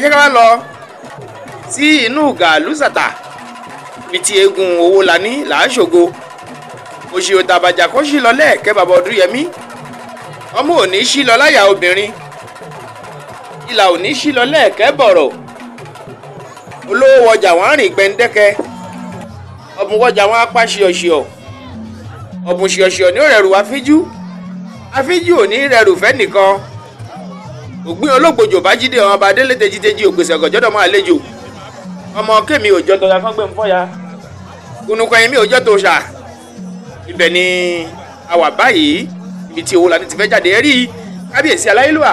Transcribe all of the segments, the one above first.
Ẹ jẹ́ ká wá lọ sí inú Gàlúsàtà ibi tí eégún Owólabí làásògo òṣì òtàbàjà kó sí lọ lẹ́ẹ̀kẹ́ bàbá Ọdúnyẹmí ọmọ òní sí lọ láyà obìnrin ìlà òní sí lọ lẹ́ẹ̀kẹ́ bọ̀rọ̀ olówó wọjà wọn rìn gbẹ̀ǹdẹ́kẹ́ ọ̀bùn wọjà wọn apá ṣíọṣíọ ọ̀bùn ṣíọṣíọ ní òrẹ̀rù afíjú afíjú òní rẹrù fẹ́ nìkan ògbín olóògbòjò bájídé ọmọ ọba délé tejiteji ògbèsè ọ̀gànjọ́dọ̀ mọ́ àlejò ọmọ kémi òjò tọ́ya fọ́ngbẹ́ ń fọ́ya kùnùkọ́ ẹ̀mí òjò tó ṣà ibẹ̀ ni a wà báyìí ibi tí Owólabí ti fẹ́ jáde rí kábíyèsí aláyélúwà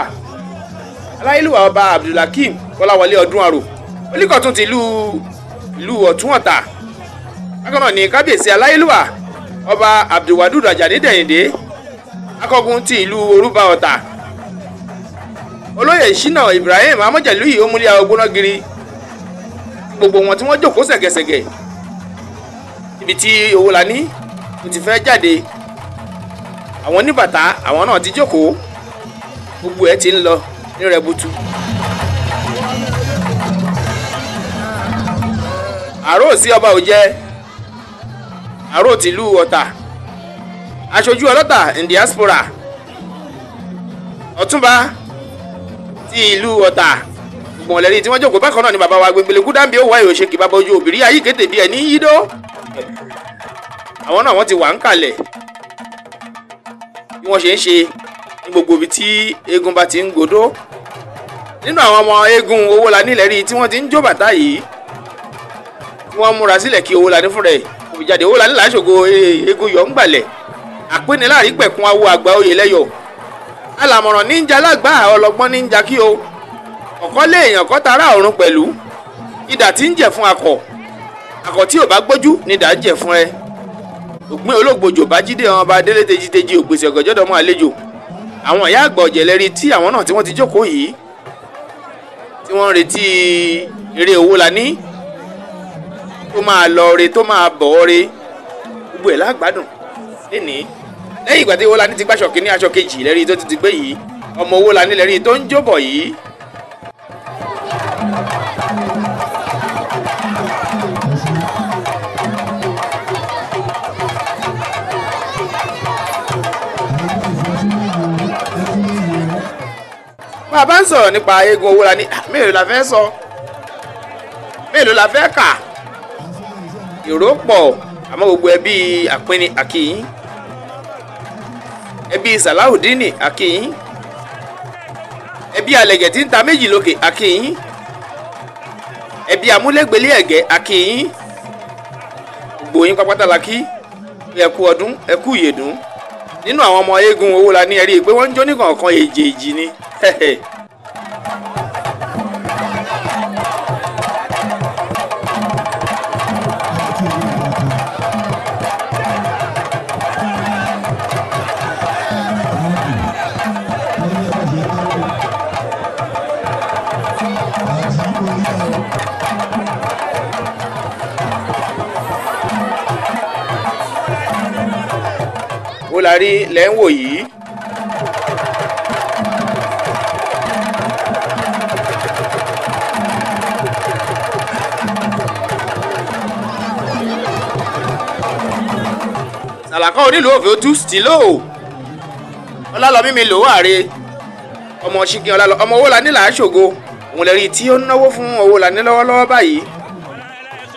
aláyélúwà ọba Abdulhakeem Kọ́láwọlé ọdún àrò olùkọ̀tún ti ìlú Ọ̀tún Ọ̀tà. Bákan náà ni kábíyèsí aláyélúwà ọba Abdulwadud Ajani Dẹ̀yìndé akọgun ti ìlú Orúba Ọ̀tà. Olóyè Ṣínà Ibrahim Amọ̀jẹ̀lúyì omúlẹ̀ ọgbóná giri gbogbo wọn tí wọ́n jókòó ṣẹ̀gẹ̀ṣẹ̀gẹ̀ ibi tí Owólabí tó ti fẹ́ jáde. Àwọn oníbàtà àwọn náà ti jókòó gbogbo ẹ̀ ti ń lọ ní rẹbutu. Àrò sí ọba òjẹ àrò tìlú Ọ̀tà aṣojú ọlọ́tà in diaspora ọ̀túnba ti ìlú Ọ̀tà gbọ̀n lẹ́rìí tí wọ́n jókòó. Bákan náà ni bàbá wa gbẹngbẹlẹ kúdàmbí ó wáyé òṣèkì bàbá ojú òbírí ayé kété bíi ẹ̀ ní yídó àwọn náà wọ́n ti wà ń kalẹ̀ bí wọ́n ṣe ń ṣe ní gbogbo ibi tí eégún bá ti ń godó. Nínú àwọn ọmọ eégún Owólabí lẹ́rìí tí wọ́n ti ń jó bàtà yìí tí wọ́n múra sílẹ̀ kí Owólabí fúnra ẹ̀ kò fi jáde. Owólabí làásògo eégún yọ̀ ń gbàlẹ̀ àpéniláàrí pẹ̀kun awo àgbà oyè lẹ́yọ̀ alàmọ̀ràn níjà lágbà ọlọ́gbọ́n níjà kí o ọ̀kọ́ lé èèyàn kọ́ tara ọ̀run pẹ̀lú idà tí ń jẹ̀ fún akọ̀ akọ̀ tí ò bá gbójú ni idà ń jẹ̀ fún ẹ. Ògbín olóògbòjò bájídé ọmọ ọba délé tejiteji ògbèsè ọ̀gànjọ́dọ̀ mọ́ àlejò àwọn ìyá àgbà ọ̀jẹ̀lẹ́rí tí àwọn náà tí wọ́n ti jókòó yìí tí wọ́n ń retí eré Owólabí tó máa lọ re tó máa bọ̀ re gbogbo ẹ̀ lágbádùn lénìí. Lẹ́yìn ìgbà tí Owólabí ti gbàṣọ kínní aṣọ kejì lẹ́rí tó ti gbé yìí ọmọ Owólabí lẹ́rí tó ń jóbọ̀ yìí. Bàbá ń sọ̀rọ̀ nípa eégún Owólabí mélòó la fẹ́ sọ mélòó la fẹ́ kà èrò pọ̀ àmọ́ gbogbo ẹbí Àpínní àkìyín ẹbí Sàláùdínì àkìyín ẹbí Alẹ̀gẹ̀ tí ń ta méjì lókè àkìyín ẹbí Amúlégbélé Ẹ̀gẹ́ àkìyín gbogbo yín pápátá la kí ẹ kú ọdún ẹ kú ìyèdún. Nínú àwọn ọmọ eégún Owólabí ẹ rí i pé wọ́n ń jó níkọ̀ọ̀kan èjèèjì ni. Owólabí lẹ́ ń wò yìí. Sàlàkọ́ onílùú òfin ojú stilo Ọlálọ́mí mi lò wáre ọmọ ṣíkí ọlálọ́ ọmọ Owólabí làásògo òun lè rí tí ó ń náwó fún Owólabí lọ́wọ́lọ́wọ́ báyìí.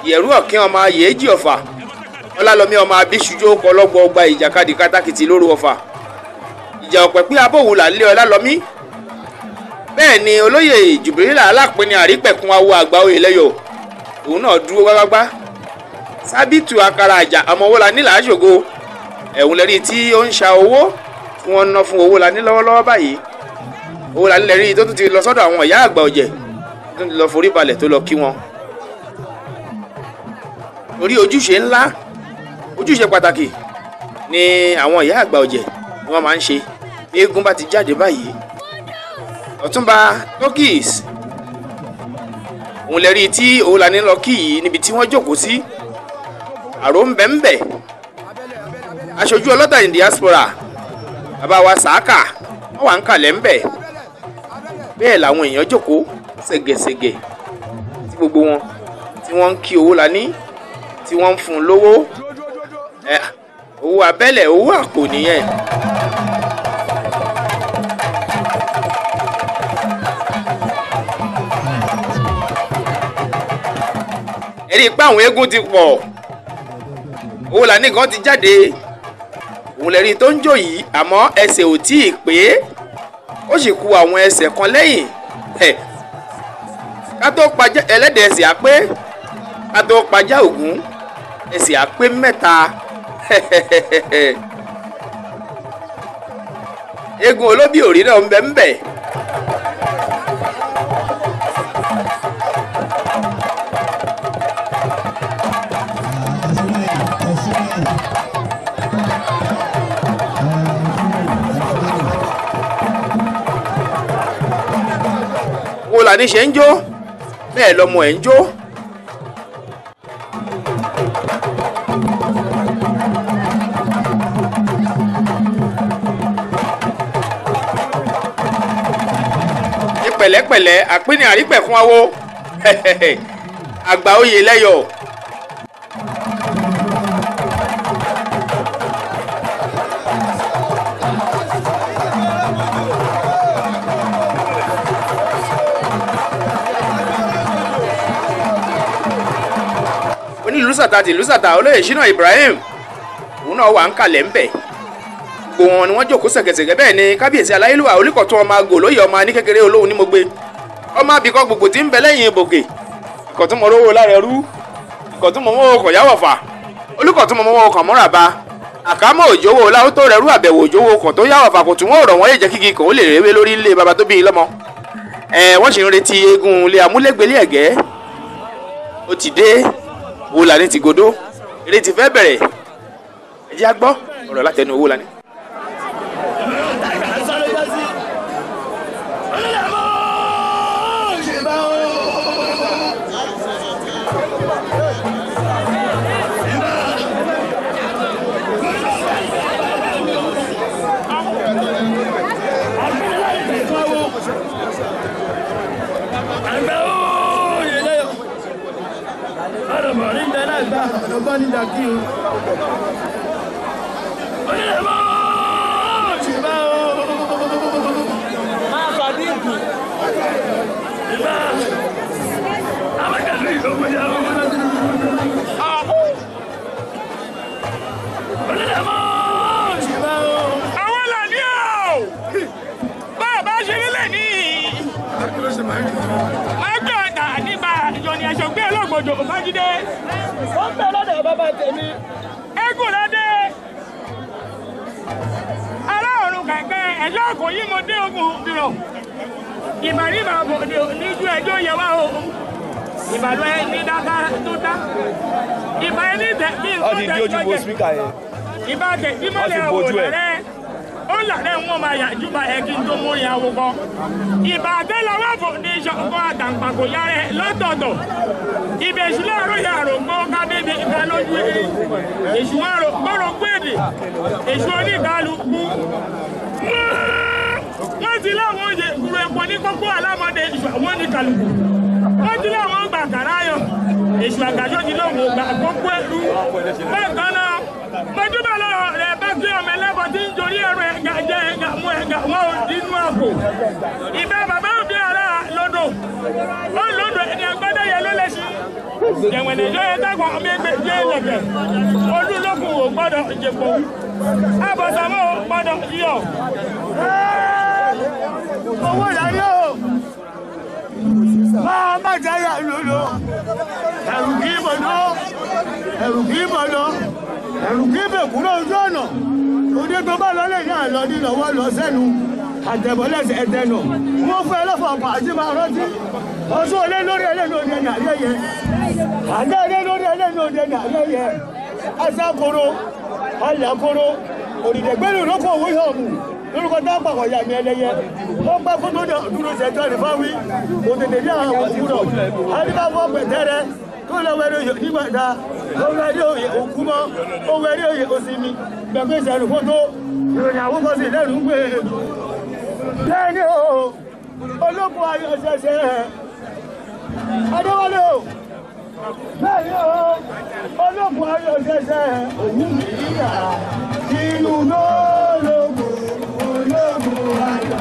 Ìyẹ̀rú ọ̀kín ọmọ ayéèjì ọ̀fà Ọlálọ́mí ọmọ abíṣujú ọlọ́gbọ́ ọgbà ìjàkadì kátàkìtì lóru ọ̀fà ìjà ọ̀pẹ̀ pé abóhùn là ń lé Ọlálọ́mí. Bẹ́ẹ̀ ni olóyè Jùbìrìlà Alápínní àrípẹ̀kun awo àgbà oyè lẹ́yọ̀ òun náà dúró gbágbágbá. Sábìtù akara àjà ọmọ Owólabí làásògo ẹ̀hún lẹ́rí tí ó ń ṣa owó tí wọ́n ń ná fún Owólabí lọ́wọ́lọ́wọ́ báyìí. Owólabí lẹ́rí tó tún ti lọ sọ́dọ̀ àwọn ìyá àgbà ọ̀jẹ̀ tó tún ti lọ forí balẹ̀ tó lọ kí wọn. Torí ojúṣe ńlá ojúṣe pàtàkì ni àwọn ìyá àgbà ọ̀jẹ̀ ni wọ́n máa ń ṣe bí eégún bá ti jáde báyìí. Ọ̀túnba Tokis òun lẹ́rí tí Owólabí lọ kí yìí níbi tí wọ́n jókòó sí àrò ń bẹ ń bẹ. Aṣojú ọlọ́tà in diaspora bàbá wa Sàákà wọ́n wà ń kalẹ̀ ń bẹ̀. Bẹ́ẹ̀ làwọn èèyàn jókòó Ṣẹ̀gẹ̀ṣẹ̀gẹ̀ tí gbogbo wọn tí wọ́n ń kí Owólabí, tí wọ́n ń fún un lówó, owó abẹ́lẹ̀, owó àpò nìyẹn. Ẹ rí i pé àwọn eégún ti pọ̀, Owólabí gan ti jáde, òun lẹ́rí tó ń jó yìí, àmọ́ ẹsẹ̀ ò tí ì pé, ó sì kù àwọn ẹsẹ̀ kan lẹ́yìn. Ká tó pajá ẹlẹ́dẹ̀ ẹsẹ̀ á pé, ká tó pajá Ògún ẹsẹ̀ á pé mẹ́ta. Eégún olóbì òrí náà ń bẹ ń bẹ. Owólabí ṣe ń jó, bẹ́ẹ̀ lọmọ ẹ̀ ń jó. Ní pẹ̀lẹ́pẹ̀lẹ́ àpínní àrípẹ̀kún awo àgbà oyè lẹ́yọ̀. Onílùsàtà tìlùsàtà olóyè Ṣínà Ibrahim òun náà wà ń kalẹ̀ ńbẹ̀. Gbogbo wọn ni wọ́n jókòó ṣẹ̀gẹ̀ṣẹ̀gẹ̀. Bẹ́ẹ̀ ni kábíyèsí aláyélúwà olùkọ̀tún ọmọ àgò lóye ọmọ ní kékeré olóhùn ní mo gbé ọmọ abikọ gbogbo tí ń bẹ lẹ́yìn ibòkè ìkọ̀tún mọ rówó lára ẹrú, ìkọ̀tún mọ mọ́wọ́ ọkọ̀ yáwọ̀fà, olùkọ̀tún mọ mọ́wọ́ ọkọ̀ mọ́ràbá, àkámọ́ òjòwò láwọ́ tó rẹrú, àbẹ̀wò òjòwò ọkọ̀ tó yáwọ̀fà kò tún wọ́n rọ̀ wọ́n yé jẹ́ kíkì kò ó lè rewé lórí ilé baba tó bí i lọ́mọ. Wọ́n sì ń retí eégún ilé amúlégbélé ẹ̀gẹ́, ó ti dé. Owólabí ti godó, eré ti fẹ́ bẹ̀rẹ̀. Ẹ jẹ́ á gbọ́ ọ̀rọ̀ látẹnu Owólabí. Owólabí o, bàbá ṣe nílẹ̀ ní ẹgbẹ́ ọ̀tà nípa ìjọni ẹ̀ṣọ́ gbé olóògbòjò Májídé. Ó ń bẹ lọ́dọ̀ bàbá tèmi. Eégún lọ́dẹ aláàrùn kẹ̀kẹ́ ẹ̀ṣọ́ kò yí mo dé ogun dìrọ̀ ìbàríbà bòde níjú ẹjọ́ yẹ wá o, ìbàdàn ẹ ní dáká tó dá ìbà ẹni tẹ bí Wọ́n ti di ojú bo spíkà yẹn. Ìbà tẹ bí mọ́lẹ̀ Wọ́n ti bojú ẹ̀. àwòrán rẹ ó làlẹ́ wọn máa yà júbà ẹ kí n tó mú ìyàwó kọ. Ìbà àtẹ́lẹwọ́ fò ní ìṣọ̀kan àtàǹpàkò yára ẹ lọ́tọ̀ọ̀tọ̀. Ìbèṣù láàárọ̀ yàrá gbọ́ kábíbi ìka lójú eré. Èṣù àrò gbọ́rọ̀ gbèdè. Èṣù oníkàlùkù. Wọ́n ti láwọn oúnjẹ ìkúrò epo ní kókó alámọ̀dé èṣù àwọn oníkàlùkù. Wọ́n ti láwọn gbà kàráyọ̀. Èṣù àgàjọ́ ti lóhùn gbà kókó ẹ̀rú. Bákan náà, mojúbà lọ́rọ̀ rẹ̀ bá gbé ọmọ ẹlẹ́bọ̀ tí ń jorí ẹ̀rọ ẹ̀gà jẹ́ ẹ̀gà mú ẹ̀gà wọn ò dínú àpò. Ìbẹ́ bàbá òbí ara lọ́dọ̀. Ó lọ́dọ̀ ẹni agbádá yẹn ló lè ṣí. Jẹ̀wẹ̀nẹ̀ yọ ẹ dákun ọmọ ẹgbẹ́ jẹ́ ẹlẹ́gbẹ̀. Olúlókun ò gbọ́dọ̀ jẹ̀pọ̀. Àbọ̀sàmọ́ ò gbọ́dọ̀ yíyọ̀. Owólabí o, máa má jáyà lolo, ẹ̀rù kì í bọ̀ lọ, ẹ̀rù kì í bọ̀ lọ, ẹ̀rù kì í bẹ̀ kúrò ojú ọ̀nà. Òde tó bá lọ lè ní àlọ́ ní lọ́wọ́ lọ sẹ́nu, àtẹ̀bọ̀lẹ́sẹ̀ ẹ̀tẹ̀nà. Wọ́n fún ẹ lọ́fọ̀ ọkọ̀ àti máa rántí. Ọ̀ṣun olé lórí ẹlẹ́nu òde ní àyẹyẹ. Àdá olé lórí ẹlẹ́nu òde ní àyẹyẹ. Aṣákoro, alàkoro, òdìdẹ̀gbẹ́rù lóko òwe hàn mù. Lórúkọ dápàkọ̀ ya mi ẹlẹ́yẹ. Ó pẹ́ kó tó dúró ṣẹjọ́ ní fáwí. Kò tètè ní àwọn òwúrọ̀. Adébáfọ́ pẹ̀tẹ́rẹ́ tó lọ wẹ̀rẹ̀ òye nígbàdá. Ó wẹ̀rẹ̀ òye òkú mọ́. Ó wẹ̀rẹ̀ òye òsì mi. Gbẹ̀gbẹ́ ìṣẹ̀rù kó tó. Ìròyìn àwọn kan sì lẹ́rù ń gbé. Bẹ́ẹ̀ni o, ológun ayọ̀ ṣẹ̀ṣẹ̀. Bẹ́ẹ̀ ni o, ológun ayọ̀ ṣẹ̀ṣẹ̀ òun mi yà inú lóòlógún ológun ayọ̀.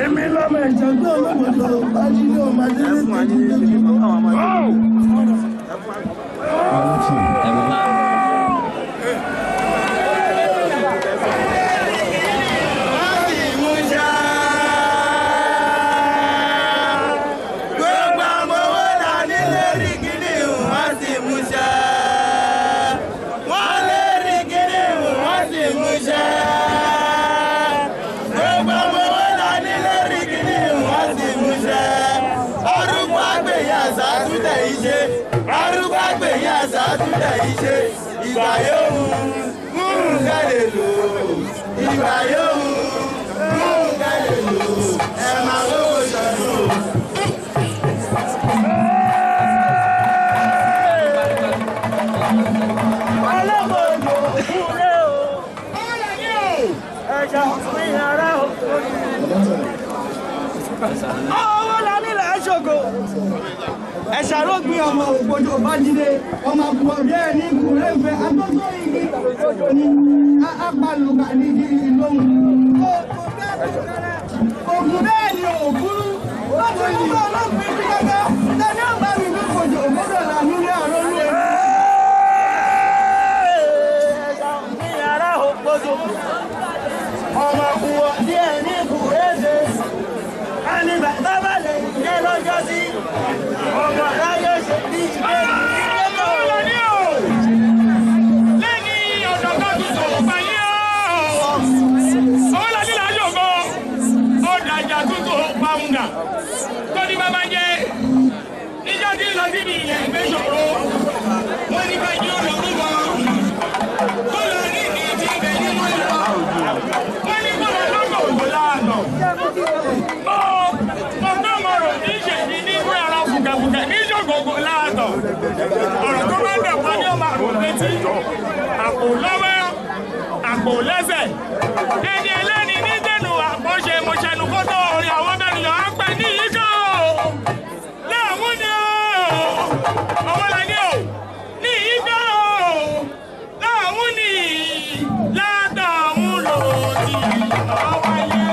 Èmi lọ́mọ ìjọba olóògbé bá jíde ọmọ adélé tẹ̀lé. Ìgbà yóò mú kẹ́lẹ̀ lò, ìgbà yóò mú kẹ́lẹ̀ lò, ẹ máa lówó sọ̀rọ̀. Ọlọ́mọdé òkúrẹ́ o, ẹja òfin ara òkúrẹ́. Owó la nílẹ̀ ṣògo. Ẹ̀ṣà ló gbin ọmọ ògbójò bájídé, ọmọ àkùrọ̀ bí ẹni kùrẹ́ ń fẹ́, agbógbó igi òjò ní apalùkà ní igi lóhùn. Ògùn bẹ́ẹ̀ ni òkúrú, ó ti mú kọ́ ọlọ́gbìn bí gẹ́gẹ́, tani ó bá mi bí kòjò ògbódò là nílé àrólú ẹ̀. Ẹ̀ṣà òfin ara ògbójò, ọmọ àkùrọ̀ bí ẹni kùrẹ́ ṣe, ẹni bàbá bá lè jẹ́ lọ́jọ́ sí. Ọmọ aráyé ṣe bí ìgbé ìgbé tó. Lẹ́yìn ọ̀dọ̀ kan tuntun pẹ̀lú owó la nílẹ̀ àjọ̀gbọ́ ọ̀dà ìjà tuntun pàmùdà tó ní bàbá jẹ́ níjọ́ tí ń lọ síbi ilẹ̀ ìgbésọ̀rọ̀ wọ́n ní bá jẹ́ olórúkọ tó lọ ní ìdí tí ń bẹ nínú ìlú wọ́n ní kó lọ lọ́gbọ̀ ògbó láàánú. Mo gbọ́ mo rò ní ìṣèjì ní ìwé ara fùkẹ̀fùkẹ̀ ní ìṣògògò láàtọ̀. Ọ̀rọ̀ tó bá ń dẹ̀pọ̀ ní ọmọ àrùn létí. Àpò lọ́wọ́, àpò lẹ́sẹ̀. Ẹni ẹlẹ́ni ní dẹnu àpò ṣe mo ṣẹnu kó tó orin àwọn bẹ́ẹ̀ yọ̀ á pẹ́ ní yíká o. Láàmú ni o, ọwọ́ la ní o, ní yíká o. Láàmú ni látàmú lò ti ọwọ́ ayé.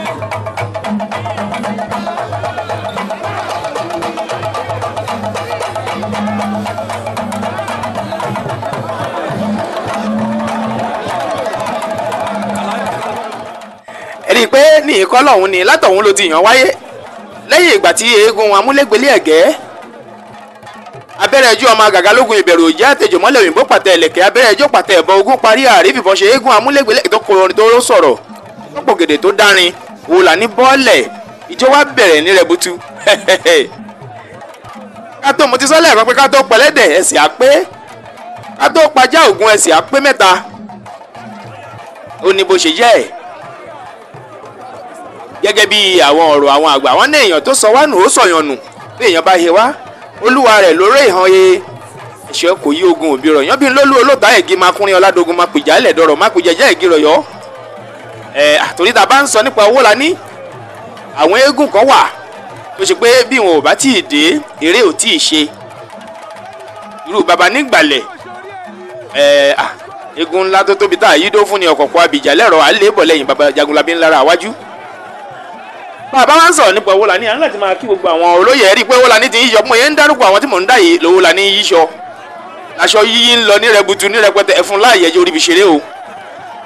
Ẹ rí i pé ní ìkọ́lọ̀ ọ̀hún ni látọ̀hún ló ti yàn wáyé lẹ́yìn ìgbà tí eégún amúlégbélé ẹ̀gẹ́ abẹ́rẹ́ ẹjọ́ ọmọ àgàgà lógun ìbẹ̀rù òjì àtẹ̀jọ́mọ́lẹ̀ òyìnbó pàtẹ ẹ̀lẹ̀kẹ́ abẹ́rẹ́ ẹjọ́ pàtẹ ẹ̀bọ ogun parí ààrẹ fìbọn ṣe eégún amúlégbélé tó kọrin tó sọ̀rọ̀ tó pògèdè tó dárin wòlà ní bọ́ọ̀lẹ̀ ìjọ wa bẹ̀rẹ̀ ní rẹ̀butu. Ká tó mo ti sọ lẹ́ẹ̀kan pé ká tó pẹ̀lẹ́dẹ̀ ẹ̀sìn àpé, ká tó pajá ògùn ẹ̀sìn àpé mẹ́ta. Ó ní bó ṣe jẹ́ ẹ̀ gẹ́gẹ́ bí àwọn ọ̀rọ̀ àwọn àgbà wọn ní èèyàn tó sọ wá nù ó sọ̀yàn nù bí èèyàn bá he wá olúwa rẹ̀ lóró ìhàn he ẹ̀ṣọ́ kò yí ogun òbí rọ̀ yán bí lólú olóòtá ẹ̀gí máa kúnrin ọ̀làdógún máa pìjà ẹ̀lẹ̀ dọ̀rọ̀ máa pìjà jẹ́ ẹ̀gí rọ̀yọ́. Ẹ̀ àtòrí ta bá ń sọ nípa owó la ní àwọn eégún kan wà tó ṣe pé bí wọn ò bá tíì dé eré ò tíì ṣe irú baba nígbàlẹ̀ ẹ̀ eégún ńlá tó tóbi tá a yí dó fún ni ọ̀kọ̀ọ̀kọ̀ abìjà lẹ́rọ̀ àlébọ̀ lẹ́yìn baba Jagunlabi ńlára àwájú. Bàbá wa ń sọ̀rọ̀ nípa Owólani, à ń láti máa kí gbogbo àwọn olóyè ẹ̀rí pé Owólani ti ń yíyọ. Mo yẹn ń dárúkọ àwọn tí mò ń dá yìí lOwólani ń yíṣọ aṣọ yíyí ń lọ ní rẹbutu ní rẹpẹtẹ. Ẹfun láàyè ẹjẹ oríbi ṣeré o,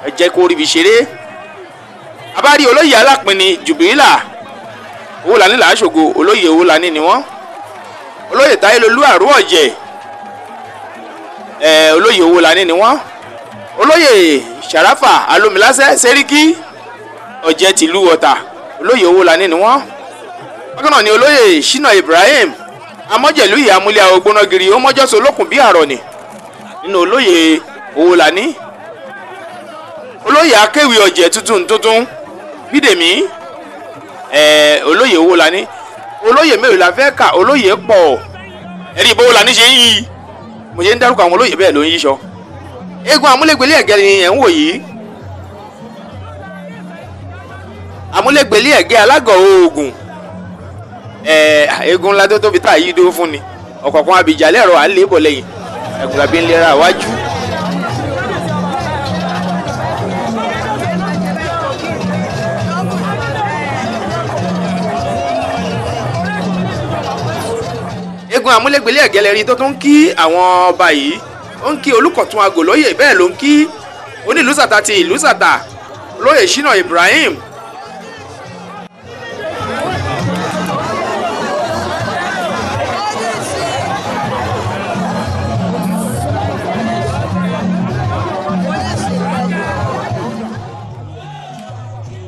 ẹ jẹ́ kó oríbi ṣeré. Abárí olóyè alápinni Jùbìrìlà Owólani làásògo, olóyè Owólani ni wọ́n. Olóyè Táyélolú àrú ọ̀jẹ̀, ẹ olóyè Owólani ni wọ́n. Olóyè Sàràfà Alómilásẹ́ Sẹ́ríkì ọ̀jẹ̀ tìlú Ọ̀tà, Olóyè Owólani ni wọ́n. Bákan náà ni olóyè Ṣínà Ibrahim amọ́jẹ̀lú ìyá amúlẹ̀ àwọn gbónágiri ó mọ́jọ́sọ olókùn bí àrọ̀nì nínú olóyè Owólani. Olóyè akéwì ọ̀jẹ̀ tuntun tuntun Bídèmí, olóyè Owólani. Olóyè mélòó la fẹ́ kà? Olóyè pọ̀. Ẹ̀rí ìbò Owólani ṣe ń yí, mo ṣe ń dárúkọ àwọn olóyè bẹ́ẹ̀ ló ń yíṣọ. Eégún amúlégbélé ẹ̀gẹ́ ni ẹ̀ ń wò yìí. Amúlégbélé ẹ̀gẹ́ alágọ̀ oògùn, eégún ńlá tó tóbi tá a yí dúró fún ni. Ọ̀kọ̀ọ̀kan abìjálẹ̀ ẹ̀rọ à ń lé bọ̀ lẹ́yìn, ẹ̀gùnlàbí ń lera wájú. Eégún amúlégbélé ẹ̀gẹ́ lẹ́rí tó tún ń kí àwọn ọba yìí. Ó ń kí Olùkọ̀tún Agòlóyè, bẹ́ẹ̀ ló ń kí onílùsàtà ti ìlúsàtà olóyè Ṣínà Ibrahim.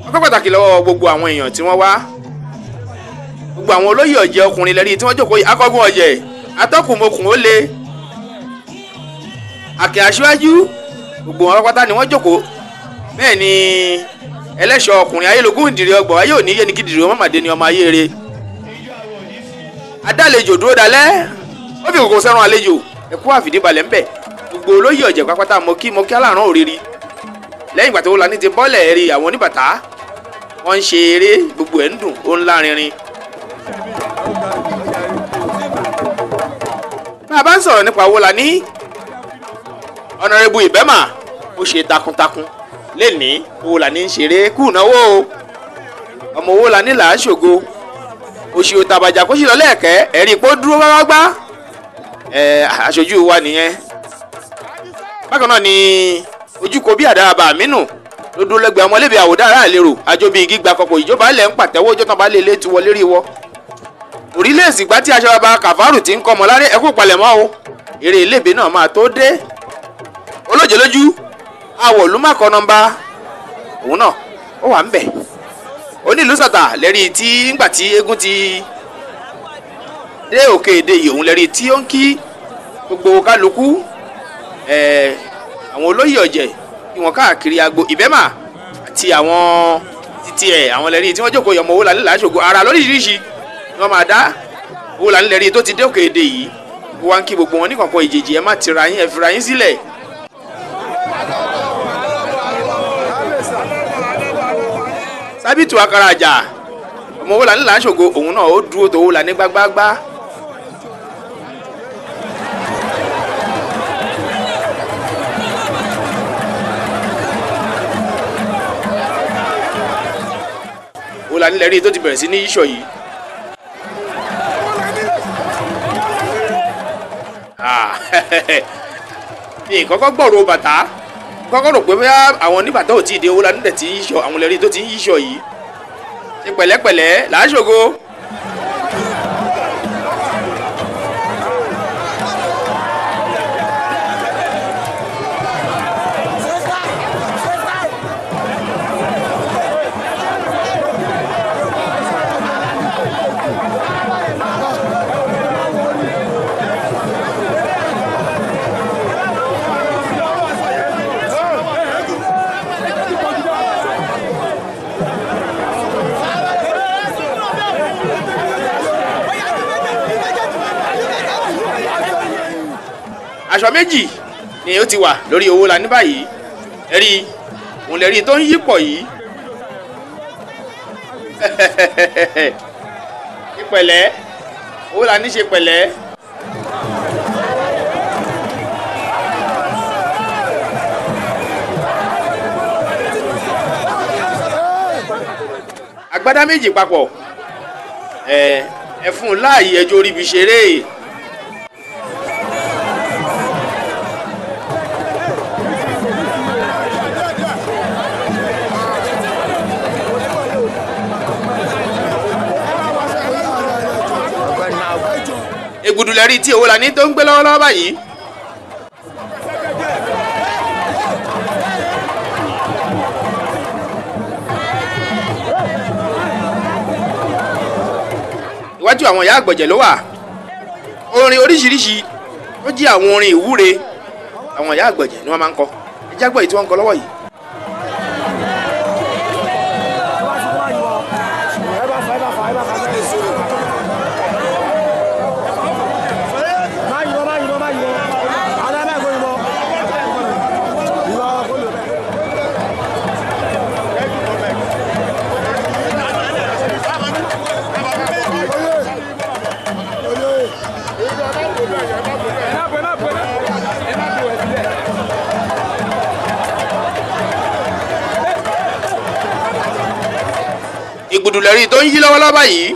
Ọpẹ́ pàtàkì lọ́wọ́ gbogbo àwọn èèyàn tí wọ́n wá, gbogbo àwọn olóyè ọ̀jẹ̀ ọkùnrin lẹ́rí tí wọ́n jókòó yìí. Akọ́gun ọ̀jẹ̀, atọ́kùnmokùn ó le, àkè aṣíwájú, gbogbo wọn pátá ni wọ́n jókòó. Bẹ́ẹ̀ ni ẹlẹ́ṣọ̀ ọkùnrin ayélogún ìdìrí ọgbọ̀n ayé òní yé ni kí dìrí ọmọ màdé ni ọmọ ayé re. Adálejò dúró dalẹ́, ó fi kòkò sẹ́run àlejò, ẹ̀kú àfìdíbalẹ̀ ńbẹ̀. Gbogbo olóyè ọ̀jẹ̀ pápátá mo kí aláràn òrìrì. Lẹ́yìn ìgbà tó Owólani ti bọ́lẹ̀ rí àwọn oníbàtà wọ́n ń ṣe eré, gbogbo ẹ̀ ń dùn, ó ń lárinrin. Bá a bá ń sọ̀rọ̀ nípa Owólani, Ọ̀nàrẹ́bù Ìbẹ́mà ó ṣe takuntakun lẹ́ni. Owólani ń ṣeré kú náwó ọmọ Owólani là á ṣògo. Òṣì òtàbàjà kó sì lọ lẹ́ẹ̀kẹ́, ẹ̀rí pé ó dúró gbágbá. Aṣojú wa nìyẹn. Bákan náà ni ojúkọ bí àdá àmínú ló dúró lẹ́gbẹ̀ẹ́ ọmọlẹ́bí àwòdà àlérò àjọbí gíga kọ̀pọ̀ ìjọba ilẹ̀ ń pàtẹ́wọ́ ọjọ́ tán bá lè lé tiwọ́ lérí wọ́. Orílẹ̀ èsìgbà tí aṣọ bàbá Kàfárù ti ń kọ́ ọmọ láré, ẹkú palẹ̀mọ́ o, eré iléèbé náà máa tó dé. Olóje lójú awọ̀ ló má kọ́ nọ́mbà òun náà ó wà ń bẹ̀. Onílùsàtà lẹ́rí tí ńgbà tí eégún ti dé òkè èdè yìí, òun lẹ́rí tí ó ń kí gbogbo kálukú, àwọn olóyè ọ̀jẹ̀ kí wọ́n káàkiri agbo Ìbẹ́mà àti àwọn títí ẹ̀, àwọn lẹ́rí tí wọ́n jókòó yọmọ Owólani làásògo ara lóríṣiríṣi ni wọ́n máa dá. Owólani lẹ́rí tó ti dé òkè èdè yìí, wọ́n ń kí gbogbo wọn ní kọ̀ọ̀kan ìjèjì, ẹ má tira yín, ẹ fira yín sílẹ̀. Sábìtù Akarajà ọmọ Owólani làásògo, òun náà ó dúró tó Owólani gbágbágbá. Owólani lẹ́rí tó ti bẹ̀rẹ̀ sí ní yíṣọ yìí. Ní kọ́kọ́ gbọ̀rọ̀ bàtà, kọ́kọ́ rò pé bóyá àwọn oníbàtà ò tí ì dé, Owólani dẹ̀ ti ń yíṣọ, àwọn lẹ́rí tó ti ń yíṣọ yìí. Ṣe pẹ̀lẹ́pẹ̀lẹ́ làásògo. Aṣọ méjì ni ó ti wà lórí Owólani báyìí. Ẹ̀rí òun lẹ́rí tó ń yípọ̀ yìí. Ìpẹ̀lẹ́ Owólani ṣe pẹ̀lẹ́. Agbádá méjì papọ̀, ẹ fún un láàyè ẹjọ́ orí ibi ṣeré. Ègùdù lẹ́rí tí Owólani tó ń gbé lọ́wọ́lọ́wọ́ báyìí. Iwájú àwọn ìyá àgbọ̀jẹ̀ ló wà. Orin oríṣiríṣi tó jẹ́ àwọn orin ìwúre àwọn ìyá àgbọ̀jẹ̀ ni wọ́n máa ń kọ. Ẹ jágbọ́ èyí tí wọ́n ń kọ lọ́wọ́ yìí. Ìgbùdùlẹ̀rí tó ń yí lọ́wọ́lọ́wọ́ báyìí.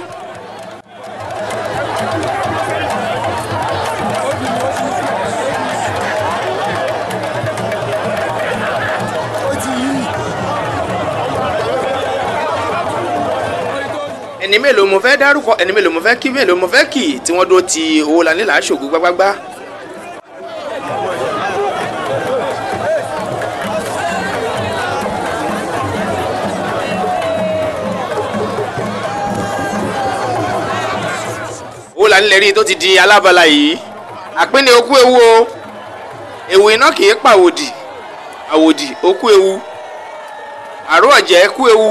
Ẹni mélòó mo fẹ́ dárúkọ, ẹni mélòó mo fẹ́ kí, mélòó mo fẹ́ kì tí wọ́n dúró ti Owólabí Làásògo gbágbágbá. Owólabí lẹ́rí tó ti di alábala yìí. Àpínlẹ̀ okú ewu o, ewu iná kì í pàwòdì, àwòdì okú ewu, àrò ọ̀jẹ̀ ẹkú ewu,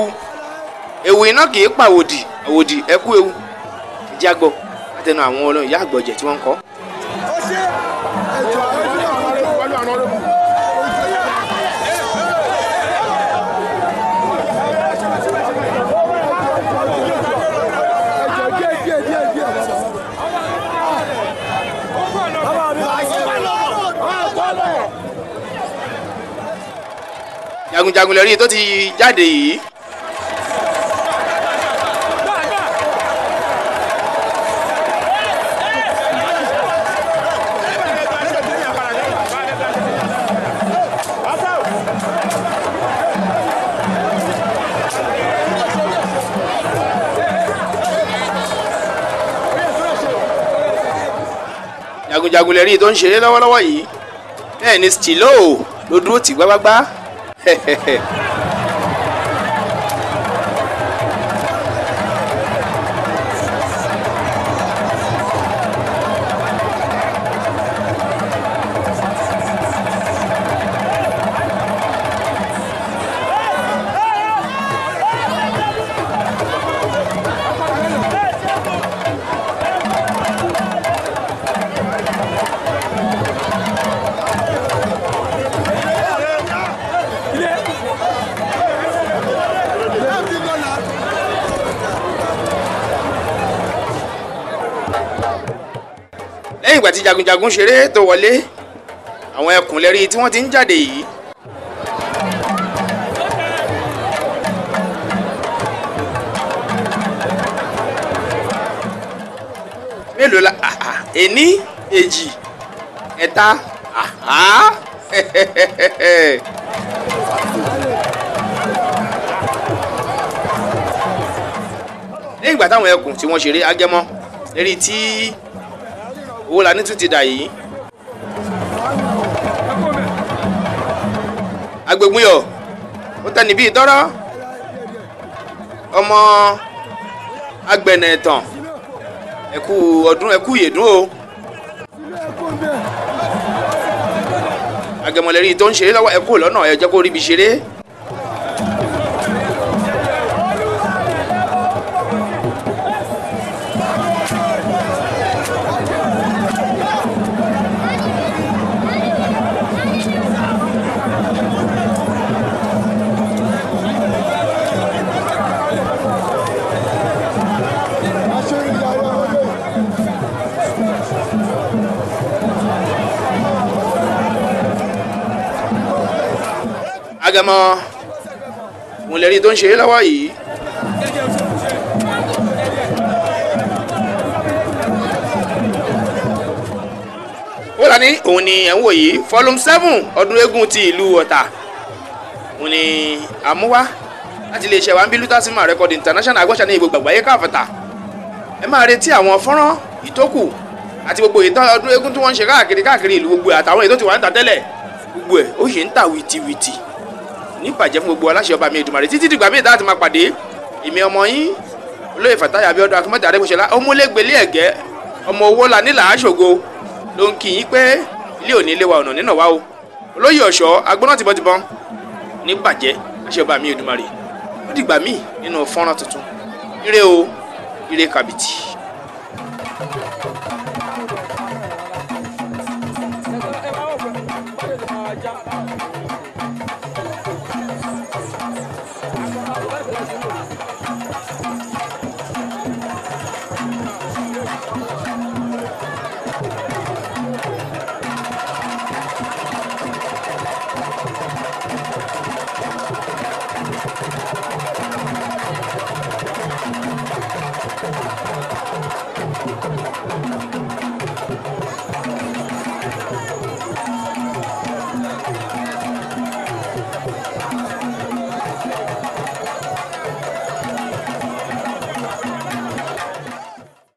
ewu iná kì í pàwòdì, àwòdì ẹkú ewu. Ìjágbọ́ látẹnu àwọn olóyìn ìyá àgbọ̀jẹ̀ tí wọ́n ń kọ́. Jagunjagun lẹ́rí tó ti jáde yìí. Jagunjagun lẹ́rí tó ń ṣeré lọ́wọ́lọ́wọ́ yìí. Bẹ́ẹ̀ ni Stilo ló dúró tì gbágbágbá. Lẹ́yìn ìgbà tí jagunjagun ṣeré tó wọlé, àwọn ẹkùn lẹ́rí tí wọ́n ti ń jáde yìí. Mélòó la ení, èjì, ẹ̀ta, àhá. Lẹ́yìn ìgbà táwọn ẹkùn tí wọ́n ṣeré agẹmọ lẹ́rí tí Owólabí tún ti dà yìí. Agbègbúnyọ̀ ó tẹ́ níbí ìtọ́rọ́ ọmọ agbẹ̀nà ẹ̀tàn, ẹ̀kú ọdún, ẹ̀kú ìyèdún o. Agẹmọlẹ́rí tó ń ṣeré lọ́wọ́, ẹ̀kú lọ́nà, ẹ jẹ́ kó ríbi ṣeré. Agẹmọ mọ̀lẹ́rí tó ń ṣeré lọ́wọ́ yìí. Owólabí òun ni ẹ̀ ń wò yìí, volume 7 ọdún eégún ti ìlú Ọ̀tà òun ni àmúwá láti iléeṣẹ́ wa ń bí Luther Cinema Record International agbọ́sà ní gbogbo àgbáyé káfàtà. Ẹ máa retí àwọn fọ́nrán ìtókù àti gbogbo ìtàn ọdún eégún tí wọ́n ń ṣe káàkiri káàkiri ìlú gbogbo àtàwọn èyí tó ti wà ń ta tẹ́lẹ̀, gbogbo ẹ̀ ó sì ń tà wìtìwìtì. Ní ìbàjẹ́ fún gbogbo aláṣẹ ọba mi Èdùmàrè títí dìgbà míì tá a ti máa pàdé. Èmi ọmọ yín Olóyè Fatai Abíọ́dún Akínmọ́tì Arẹ́gbẹ́ṣọlá ọmọlẹ́gbẹ̀lẹ́ ẹ̀gẹ́ ọmọ owó la nílà aṣògo ló ń kí yín pé ilé òní lé wa ọ̀nà nínà wa o. Olóyè Ọ̀ṣọ́ agbóná tìbọntìbọn ní bàjẹ́ àṣẹ ọba mi Èdùmàrè. Ó dìgbà míì nínú fọ́nrán tuntun. Ire o, ire kàbìtì. Thank you.